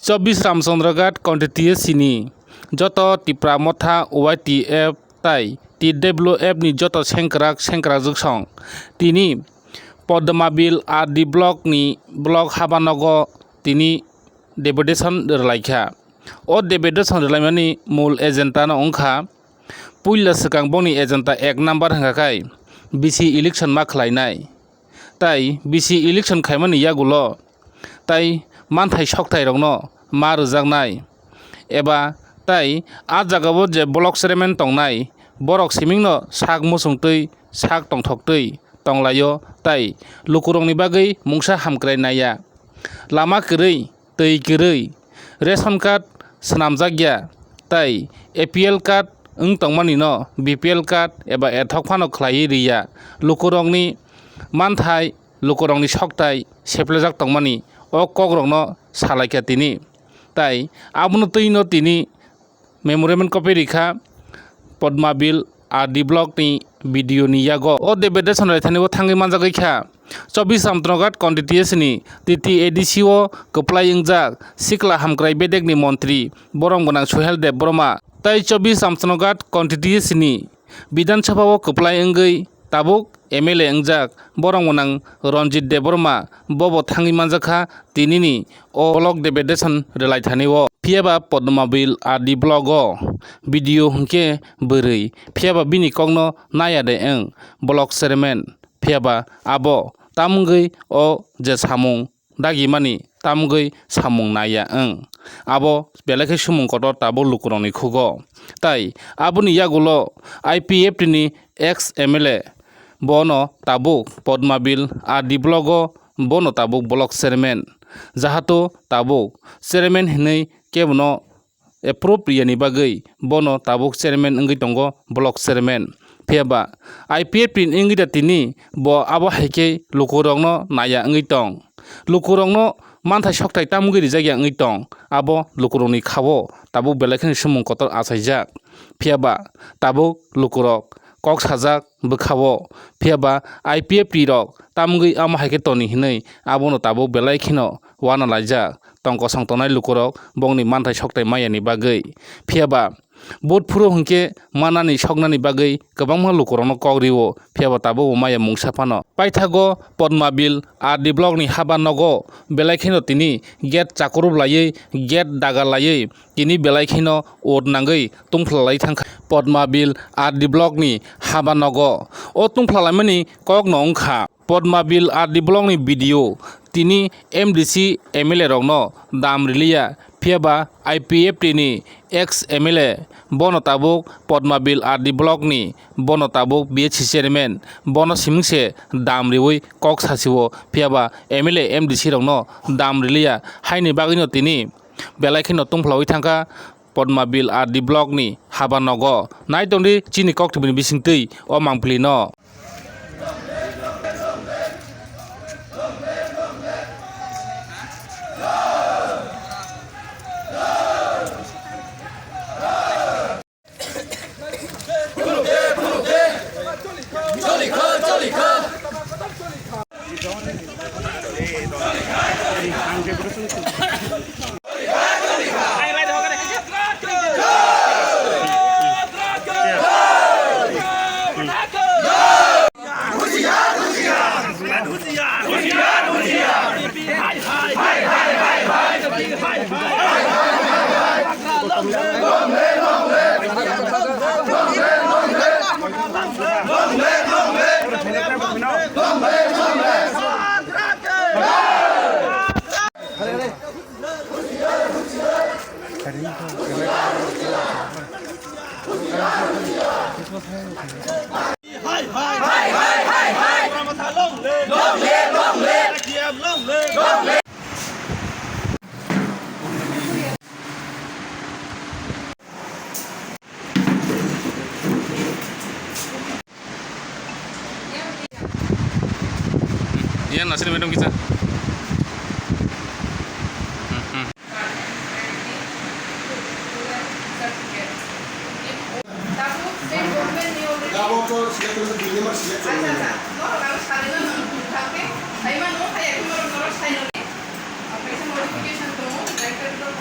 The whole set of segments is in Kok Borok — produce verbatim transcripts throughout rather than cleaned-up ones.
Chobbish Ramchandraghat constituency ni joto Tipra Motha Y T F tai T W F ni joto sengkrak sengkrakjwksong tini Podmabil R D block ni block habanogo tini deputation rwlaikha. O deputation rwlaimani mul agenda no wngkha puila swkang bongni agenda ek number hwnkha khai B C election ma khlainai. Tai B C election khaimani yagulo tai manthai soktairokno ma rwjaknai eba tai a jagao je block chairman tongnai borok simingno sak muchungtwi sak tongthoktwi tonglaio tai lukurokni bagwi mungsa hamkrai naiya. Lama kwrwi, twi kwrwi, ration card swnamjakya tai A P L card wng tongmanino B P L card eba ethok phano khlaiwi riya. Lukurokni manthai, lukurokni soktai seplajak tongmani o kokrokno salaikha tini. Tai abono twino tini memorandum copy rikha Podmabil R D block ni B D O ni yago. O deputation raithani o thangwi manjagwi kha. Chobbish Ramchandraghat constituency ni T T A D C o kwplai wngjak sikla hamkrai bedekni montri borom gwnang Suhel Debbarma tai Chobbish Ramchandraghat constituency ni Bidhan Sabha o kwplai wngwi tabuk M L A wngjak borom gwnang Ranjit Debbarma bobo thangwi manjakha tinini o block deputation rwlaithani o. Phiyaba Podmabil R D block o B D O hwnkhe bwrwi, phiyaba bini kokno naya de wng block chairman, phiyaba abo tamungwi o je samung dagimani tamgwi samung naiya wng. Abo belai khe sumung kotor tabuk lukurokni khugo. Tai aboni yagulo I P F T ni ex M L A bono tabuk Podmabil R D block o bono tabuk block chairman. Jahato tabuk chairman hinwi kebono approve riyani bagwi bono tabuk chairman wngwi tongo, block chairman. Phiyaba I P F T ni wngwi da tini bo abo hai khe lukurokno naiya wngwi tong. Lukurokno manthai sokthai tamgwi rijak ya wngwi tong. Abo lukurokni khao tabuk belai kheno sumung kotor achaijak. Phiyaba tabuk lukurok kok sajak bwkhao. Phiyaba I P F T rok tamgwi amo hai khe toni hinwi abono tabuk belai kheno uanalaijak. Tong kosong tongnai lukurok bongni manthai sokthai mayani bagwi. Phiyaba vote phuru hwnkhe manani soknani bagwi kwbangma lukurokno kok rio, phiyaba tabukbo maya mungsa phano. Paithago Podmabil R D block ni haba nogo belai kheno tini gate chakurub laiwi, gate dagar laiwi tini belai kheno vote nangwi tungphla lai thangkha. Podmabil R D block ni haba nogo o tungphla laimani kokno wngkha. Podmabil R D block ni B D O tini M D C M L A rokno dam riliya, phiyaba I P F T ni ex M L A bono tabuk Podmabil R D block ni bono tabuk B H C chairman bono simingse dam riwi kok sasio, phiyaba M L A M D C rokno dam riliya haini bagwino tini belai kheno tungphla wi thangkha Podmabil R D block ni haba nogo. Nai tongdi chini koktwmani bisingtwi o mangpili no. Iya, nasi minum kita. Hmm, hmm. Tabuk to select khaijak, bini ma select khaijak. Acha, acha. Norok aro salai mano, thangkhe, sai mano, hai ya khe norok, norok sai mano. Kaisa modification tongo, director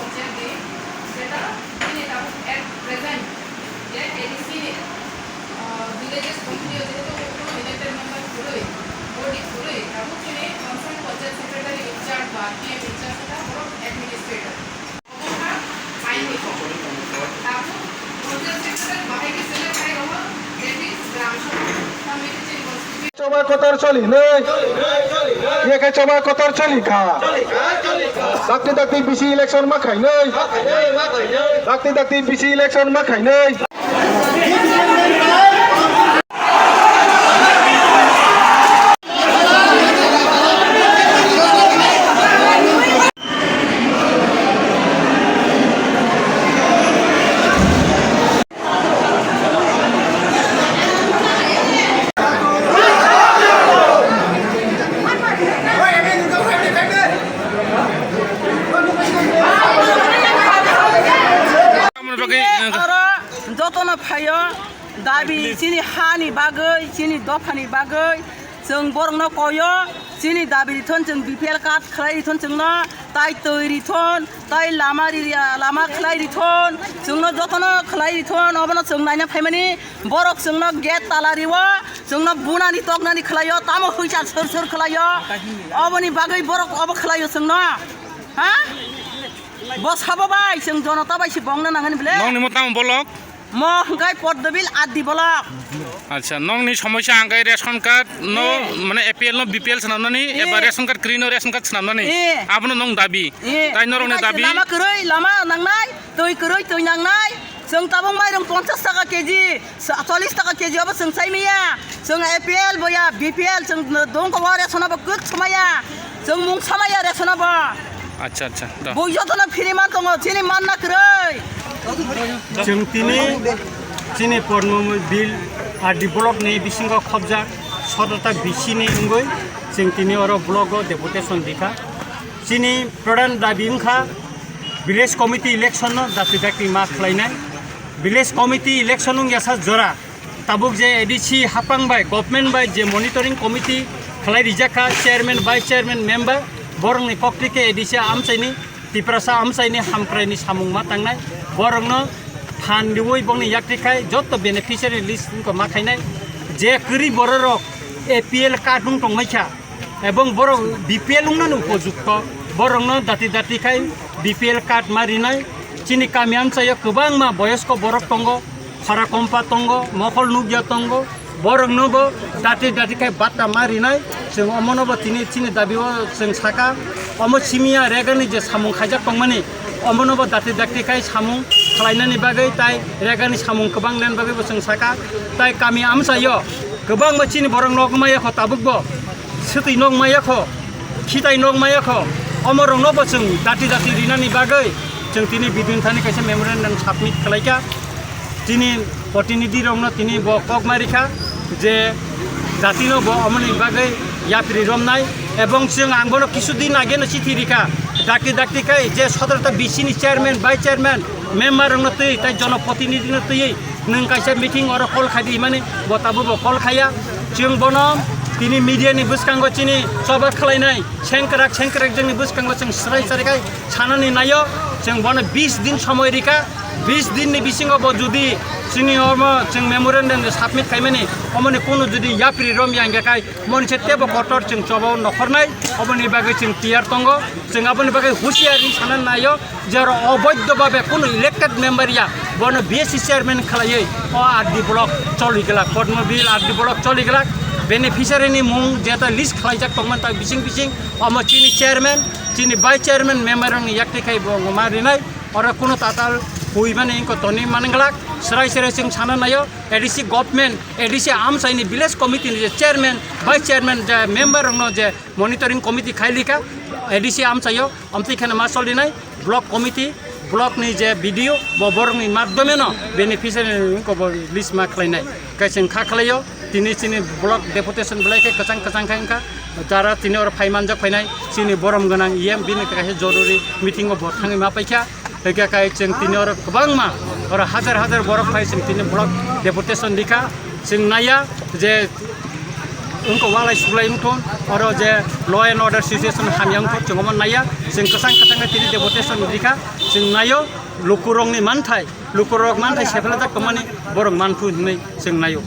Choba kotor choli nai. Yekhe choba kotor choli kha. Dakti dakti bisi election ma khai nai. Dakti dakti bisi election ma khai nai. Oro jotono phaio dabi chini hani bagwi, chini dophani bagwi. Chwng borokno koyo, chini dabi rithon, chwng B P L card khlai rithon chwngno, tai twi rithon, tai lama ri-, lama khlai rithon, chwngno jotono khlai rithon, obono chwng naina phaimani, borok chwngno gate tala rio, chwngno bunani toknani khlaio, tamo hwisa sor sor khlaio, oboni bagwi borok obo khlaio chwngno, ha? Bo sabo bai, chwng jonota bai se bongna nangani bile. Nokni mo tamo bolok? Mo hwnkhe Poddobil R D block. Acha, nokni somosya hwnkhe ration card no, eh, mane A P L no B P L swnamnani, eh, eba ration card kwrwi no ration card swnamnani. Eh. Abono nong dabi. Eh. Tai norokni dabi. Lama kwrwi lama nangnai, twi kwrwi twi nangnai. Chwng tabuk mairung ponchash taka K G, sa-, chollish taka K G obo chwng sai maya. Chwng A P L boya, B P L chwng dongko o ration obo kwk swmaya. Chwng mung samaya ration obo. Acha, acha, da. Bo jotono phiri man tongo, chini manna kwrwi. Chwng tini chini Poddobil R D block ni bisingo khobjak sotota B C ni wngwi chwng tini oro block o deputation rikha. Chini pradhan dabi wngkha village committee election no dakti dakti ma khlainai. Village committee election wngya sa jora. Tabuk je A D C hapang bai, government bai je monitoring committee khlai rijak kha, chairman, vice chairman, member, borokni koktwi khe A D C amchaini, Tiprasa amchaini hamkraini samung ma tangnai, borokno phan riui bongni yakti khai joto beneficiary list wngkha ma khainai, je kwrwi bororok A P L card wng tongmai kha, ebong borok B P L wngnani upojukto, borokno dati dati khai B P L card ma rinai. Chini kami amchaio kwbangma boyosko borok tongo, khara kompa tongo, mokol nukya tongo, borokno bo dati dati khai batta ma rinai. Chwng omono bo tini chini dabi o chwng saka, omo simiya regani je samung khaijak tongmani, omono bo dati dati khai samung khlainani bagwi tai regani samung kwbang nani bagwi bo chwng saka. Tai kami amchaio kwbangma chini borok nok maya kho tabuk bo. Swtwi nok maya kho, khitai nok maya kho, omorokno bo chwng dati dati rinani bagwi chwng tini bidin thani kaisa memorandum submit khlaikha. Chini protinidhi rokno tini bo kok ma rikha je jatino bo omoni bagwi yapri romnai, ebong chwng ang bono kisu din ageno chithi rikha, dakti dakti khai je sotorta B C ni chairman, vice chairman, member rokno twi tai jonoprotinidhi no twi nwng kaisa meeting oro call khai di himani bo tabuk bo call khaiya. Chwng bono tini media ni bwskango chini choba khlainai sengkrak sengkrak jwngni bwskango chwng swrai swrai khai sanani naio. Chwng bono bis din somoi rikha, bis din ni bisingo bo judi chini omo chwng memorandum je submit khaimani omoni kunu judi yapri romya hingkha khai monse tebo kotor chwng choba nokhornai, oboni bagwi chwng tiyar tongo. Chwng aboni bagwi husiar ri sana naio. Jero oboidho babe kunu elected member ya, bono B S C chairman khlaiwi o R D block choli glak, Poddobil R D block choli glak, beneficiary ni mung jeta list khlaijak tongman ta bising bising, omo chini chairman, chini vice chairman, member ni yakti khai bo ma rinai, oro kunu tatal huimani ingko toni man glak, srai srai chwng sana naio, A D C government, A D C amchaini village committee ni je chairman, vice chairman, je member rokno je monitoring committee khai lika, A D C amchaio, amtwi kheno ma solinai, block committee, block ni je B D O, bo borokni madhyome no beneficiary ni wngkha bo list ma khlainai. Kaisa wngkha khlaio, tini chini block deputation belai khe kwchang kwchang khe wngkha, jara tini oro phai manjak phainai, chini borom gwnang E M bini kaisa jorori meeting o bo thangwi ma paikha. Hwnkhe kai chwng tini oro kwbangma, oro hajar hajar borok phai chwng tini block deputation rikha. Chwng naiya je wngkha walai suglai wngthun, oro je law and order situation hamya wngthun, chwng omo naiya. Chwng kwchang kwchang khe tini deputation rikha. Chwng naio lukurokni manthai, lukurok manthai sephela jak tongmani borok manthu hinwi chwng naio.